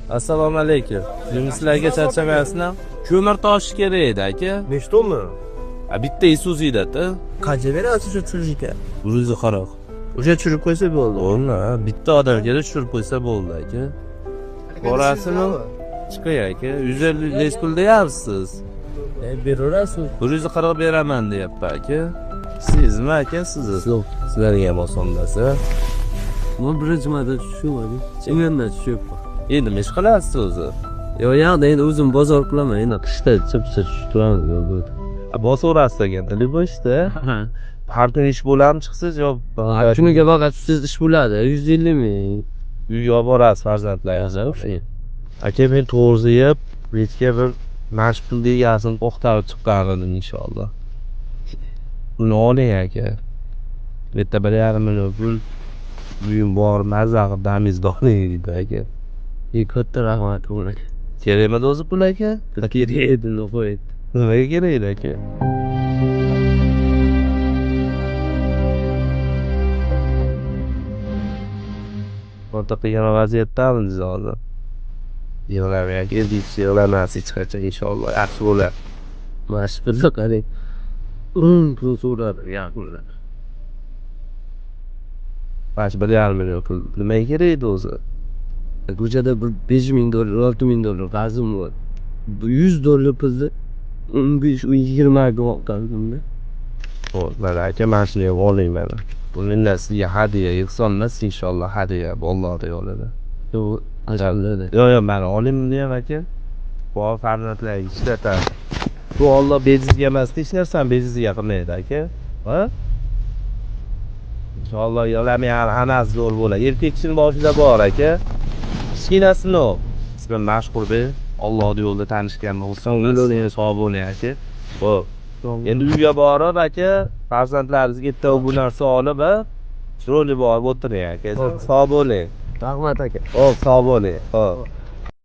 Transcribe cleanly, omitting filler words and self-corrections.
Assalomu alaykum. Sizlarga charchamayapsizlar? Ko'mir toshi kerak edi aka. Nechta tonna? A bitta Isuzu'da-da. Qancha berasiz o'sha tushirishga? 140. O'sha tushirib qo'ysa bo'ldi. Bo'ldi, bitta odam kelib tushirib qo'ysa bo'ldi aka. Borasizmi? Chiqing aka. 150 nechi pul deyapsiz? Beraverasiz. 140 beraman deyapti aka. Sizmi aka siz? Yo'q. Sizlarga ham osonlasa. Men birinchi marta tushmadim. Chimgandan tushyapman. Endi nima ish qilasiz o'zi? Yo'q, yo'q, endi o'zim bozor qilaman. Endi qishda chipcha tushib turamiz yo'lda. Bosaverasiz ekanda, любой ishda. Har kuni ish bo'ladimi chiqsangiz yo Shuniga faqat siz ish bo'ladi. 150 ming. Uyga olib borasiz farzandlaringizni. Aka men to'g'risi yeb, betga bir mana shu pulni egasini to'xtatib chiqqan edim inshaalloh. Buni oling aka. Bu yerda 1,5 million pul uyim bor, maza qilib damingizni oling deydi aka. Katta rahmat ular. Kerakmidi o'zi pul aka? Kerak edi, qo'y. Nimaga kerak edi aka? O'rta qiyin vaziyatdamiz hozir. Yig'lamang aka, endi hech yig'lamas hech qachon inshaalloh yaxshi bo'ladi. Mana shu pulni qarang. 10 pul so'radi, yaqinlar. Mana shu 1,5 million pul nimaga kerak edi o'zi? Ko'chada bir 5 ming dollar, 6 ming dollar qarzim bor. Bu 100 dollar pulni 15, 20 ga olganimda. Xo'p, mana aka mana shuni ham oling mana. Bu mendan sizga hadya, ehson emas inshaalloh hadya bu Allohning yo'lida. Yo'q, alhamdulillah. Yo'q, yo'q, mana oling buni ham aka. Bu farzandlarga ishlatadi. Bu Alloh bejizga emas, hech narsani bejizga qilmaydi aka. Ha? Inshaalloh yig'lamay hammasi zo'r bo'ladi. Erkak kishining boshida bor aka. Kichkinasini u. Ismim Mashhurbek. Allohning yo'lida tanishgan bo'lsam, sog' bo'ling aka. Xo'p. Endi uyga borib aka, farzandlaringizga bitta bu narsa olib, chiroyli borib o'tiring aka. Sog' bo'ling. Rahmat aka. Xo'p, sog' bo'ling. Xo'p.